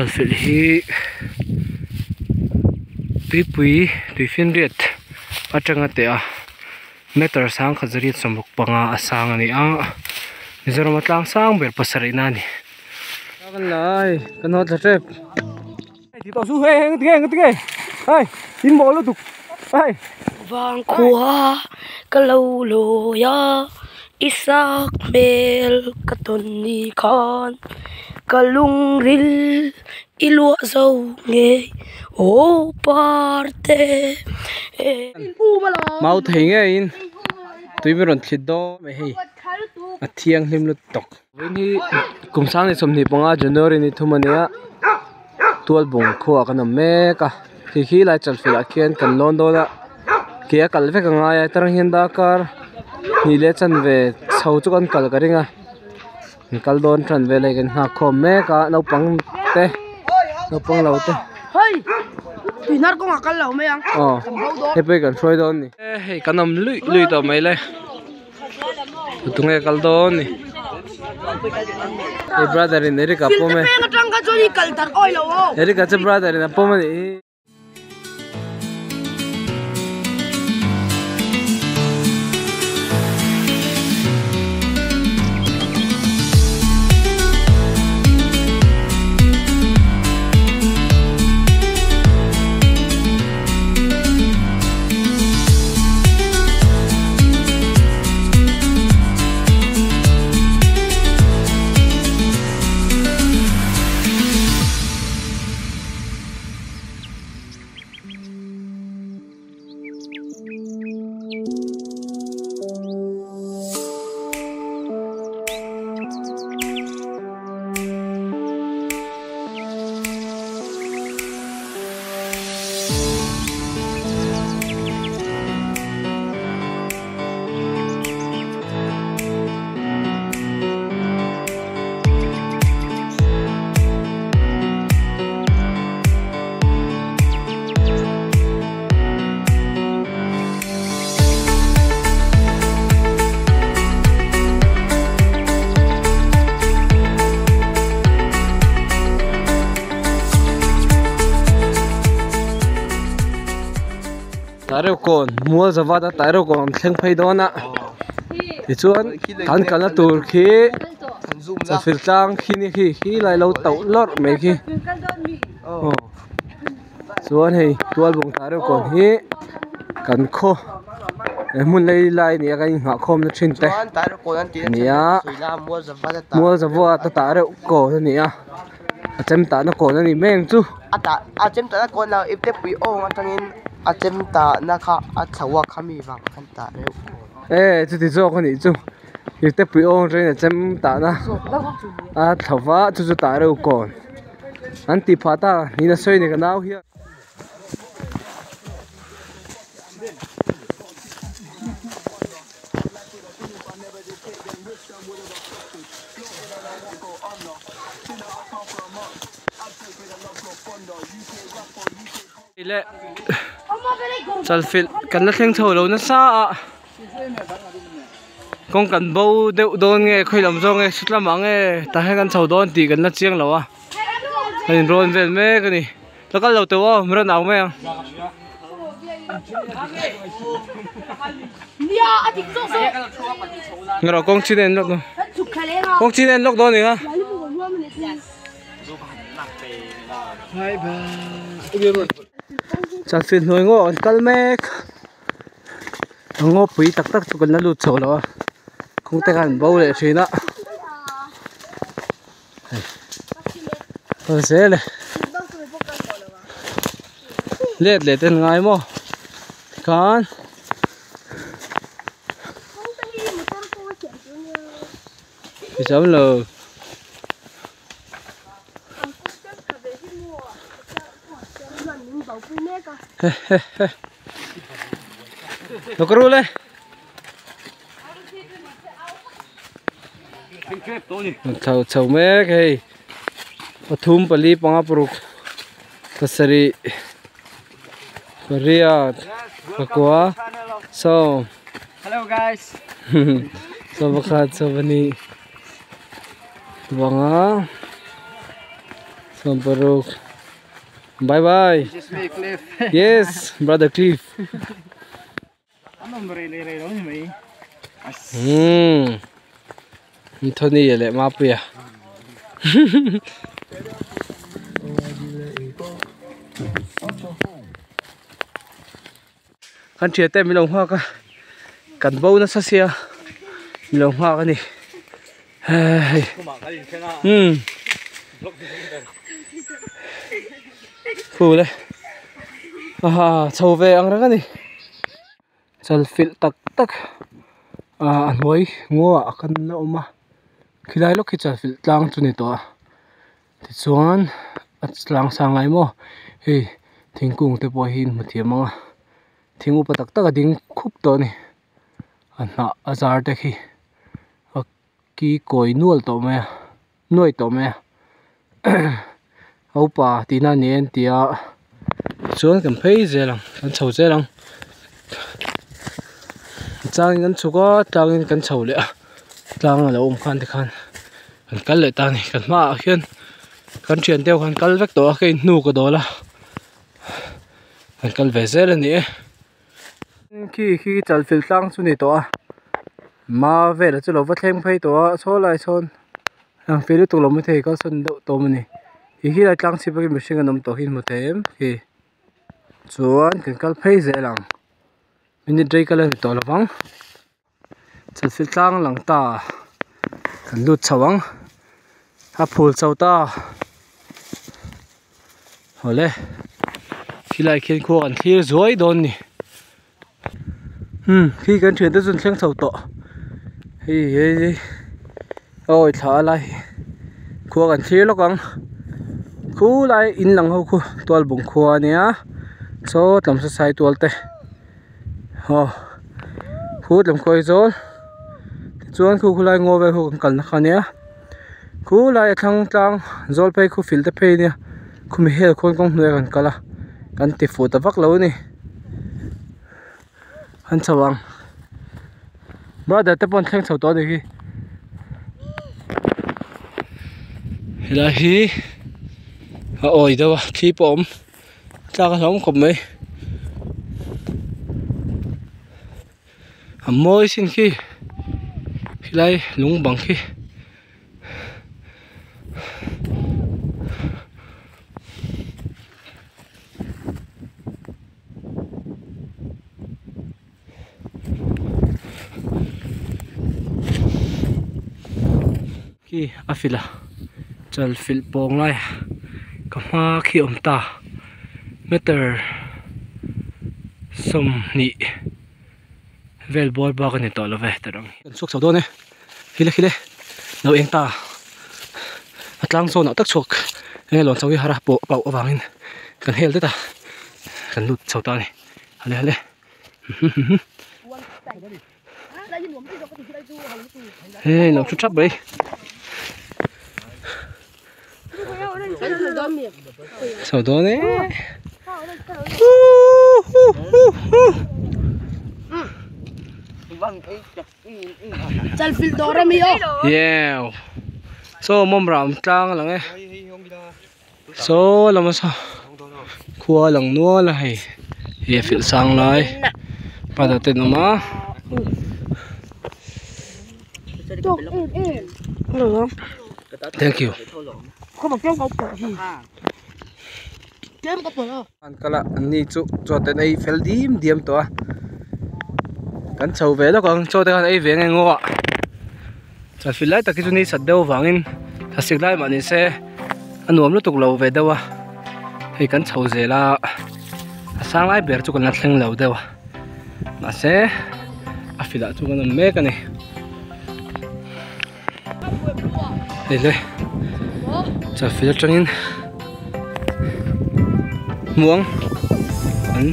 Chalfilh hi tuipui tuifinriat atanga teh a meter sangkhat zariat sawmruk panga a sang a ni a Mizoram a tlang sang ber pasarih na a ni. Kan lai kan haw thla tep. Vangkhua ka lo lawi a i sak hmel ka tawn ni khan ka lungril i luah zo nge aw parte Mau thei ngeiin tui min rawn thlit dawn mai hei a thianghlim lutuk. Vawiin hi kum sang leh 25 January ni thum a nia tualbung khuaah kan awm mek a khi khi lai chalfilh ah khian kan lawn dawn a ke a kal vek a ngai a hetarang hian darkar hnih leh chanve chho chu kan kal ka ring a kan kal dawn tan vel hei kan nghak khawm mek a naupang te naupang lo te aw hei pawh hi kan hruai dawn a ni hei kan awm luih luih tawh mai le. Tunge kal dawn ni hei brother in Eric a pawm e Eric a chu brother in a pawm a nih hi. Taireu kawn mual zavat a taireu kawn an thleng phei dawn a tichuan kan kalna tur khi chawfir tlang khi ni khi khi lai lo tauh lawrh mai khi aw chuan hei tualbung taireu kawn hi kan khaw hmun lei lai a ni a kan inghah khawmna thin te a ni a mual zavat a taireu kawn a ni a. A chem tahna kawn a ni mai ang chu. A tah a chem tahna kawn lo ipte pui awng atangin a chem tahna kha a thlo a khami vang khan tah reuh kawn. E chuti zawk a nih chu ipte pui awng atangin a chem tahna a thlo va chu chu tah reuh kawn an tih phah ta niin a sawi a ni ka nau hian. Leh chalfilh kan la thleng chho lo nasa a kawng kan bo deuh dawn nge khawi lam zawng nge sut lamah nge tah hian kan chho dawn tih kan la chiang lo a a inrawn vel mek a ni. La kal lo teuh aw, mi rawn au mai ang. Ngawrh kawng chin a en lawk dawn. Kawng chin a en lawk dawn ni kha. Chalfilh hnuai ngaw an kal mek. A ngaw pui tak tak chu kan la lut chho lo a. Kawng te khan an bo leh thin a. Kal zel e let leh ten ngai maw tikhan ti cham lo he he he lo ka rul e. Chho chho mek hei pathum pali panga paruk pasarih pariat pakua sawm sawm pakhat sawm pahnih panga Sawmparuk bye bye yes brother Cliff umm Anthony leh Mapuia kan thian te min lo nghak a kan bo nasa sia min lo nghak a ni hei umm phul e aha chho ve ang reng a ni chal filh tak tak ah a hnuai ngaw ah kan la awm a khilai lawk hi chal filh tlang chu a ni tawh a. Tichuan a tlang sang lai maw hei thingkung te pawh hi in hmu thiam ang a thing upa tak tak a ding khup tawh a ni a hnah a zar te khi a ki kawi nual tawh mai a nuai tawh mai a a upa tihna a ni e an ti a chuan kan phei zel ang kan chho zel ang changin kan chhuk a tlangin kan chho leh a tlang a lo awm khan tikhan. Kan kal leh ta a ni kan hmaah hian kan thian deuh khan kal vek tawh a ka inhnu ka dawl a kan kal ve zel a ni e khi khi chal fil tlang chu ni tawh a ma vel chu lo va thleng phei tawh a saw lai sawn ang fir lutuk lo maithei kal sawn deuh tawm a ni hi khi lai tlang chhip a mihring an awm tawh hi hmu thei em khi chuan kan kal phei zel ang minute rei kal a ni tawh lo vang. Chalfilh tlang lang ta kan lut chho ang a phul chho ta awle khilai khian khua kan thlir zuai dawn a ni umm khi kan thian te chu an thleng chho tawh hei hei awi thla a lai khua kan thlir lawk ang khulai in lang ho khu tualbung khua a nia saw tlawm saw sai tual te. Aw khu tlem khawi zawl tichuan khu khulai ngaw vel ho kan kalna kha ania khulai a thlang tlang zawl phei khu fil te phei ania khumi hel khawn kawng hnuaiah kan kal a kan ti fuh ta vak lo a ni an chho ang brother te pawh an thleng chho tawh a ni hi helai hi a awi deuh a thli pawh a awm. Tlak a hlauhawm khawp mai a mawi sin khi helai lung bang khi. Khi a filh a chal filh pawng lai ka hma khi a awm ta meter sawmhnih vel bawr bak a ni tawh lo ve ta rang kan chhuak chho dawn e khile khile lo eng ta a tlang zawn ah tak chhuak enge lawn chho hi har a pawh pauh avangin kan hel det a kan lut chho ta a ni hale hale. Hei lo thu thap mai. Chho dawn e. Yeah. So mawm ram tlang a lang e. Saw lama saw khua lang nual a hei ih a filh sang lai brother te an awm a. Thank you. An kal a an ni chu chaw te an ei fel dim diam tawh a kan chho ve lawk ang chaw te khan ei ve nge ngaw ah chuan fil lai tak hi chu ni sat deuh vangin thlasik lai mah ni se a nuam lutuk lo ve deuh a hei kan chho zel a a sang lai ber chu kan la thleng lo deuh a mahse a fil ah chu kan awm mek a ni. Hei le chawfel atangin muang an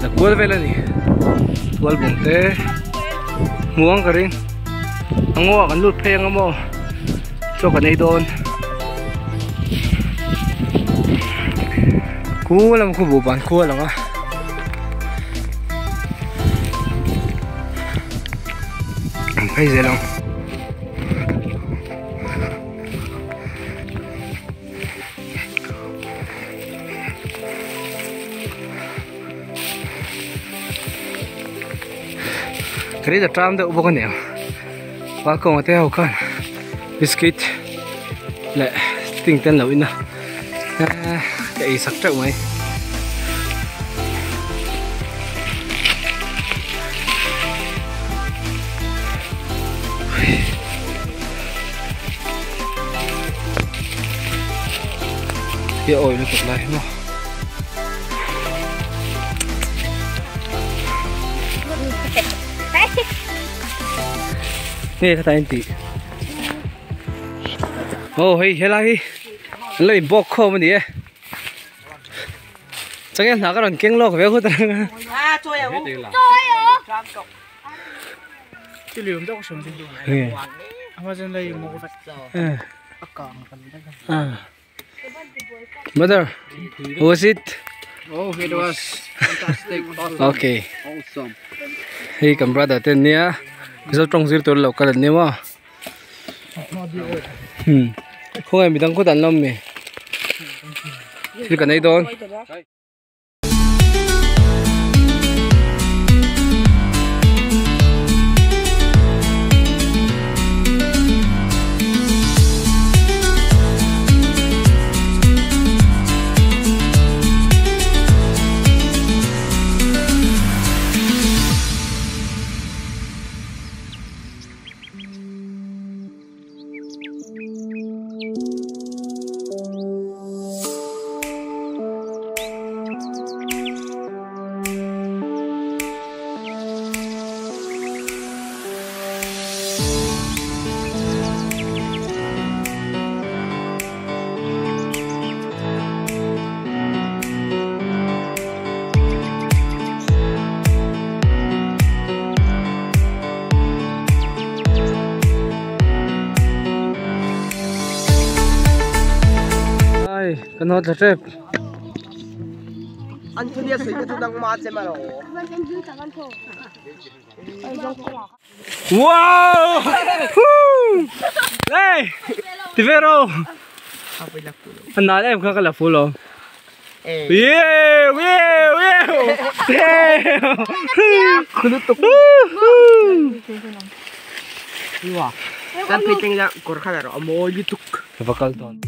la kual vel a ni tual bawng te muang ka ring a ngaw ah kan lut phei ang a maw chaw kan ei dawn khu lam khu buh ban khual ang a. An phei zel ang. Ril a tram deuh bawk a ni ang balkawng te ho khan biscuit leh sting te an lo in a ka ei sak teuh mai. Hi a awi lutuk lai hi maw. Nge ka ta in tih oh hei helai hi an lo in bawk khawm a ni e changel hna ka rawn keng lawk ve khut ang Mother, how was it? Oh, it was fantastic. Awesome. Okay. Awesome. Hei kan brother te an nia Mizo tawng zir tur lo kal an nia maw. Hmm. Khawngaih midang kawt an la awm mi. Thil kan ei dawn. Ai kan haw thla tep. Anthony a sawi te chu nangma che marawh. Wow! Woo! Hey! Ti ve ro. An nal em kha ka la full lo. Yeah! Yeah! Yeah! Yeah! Khulutuk. Kan phei teng la kawr kha la rawh a mawi lutuk. Ka va kal dawn.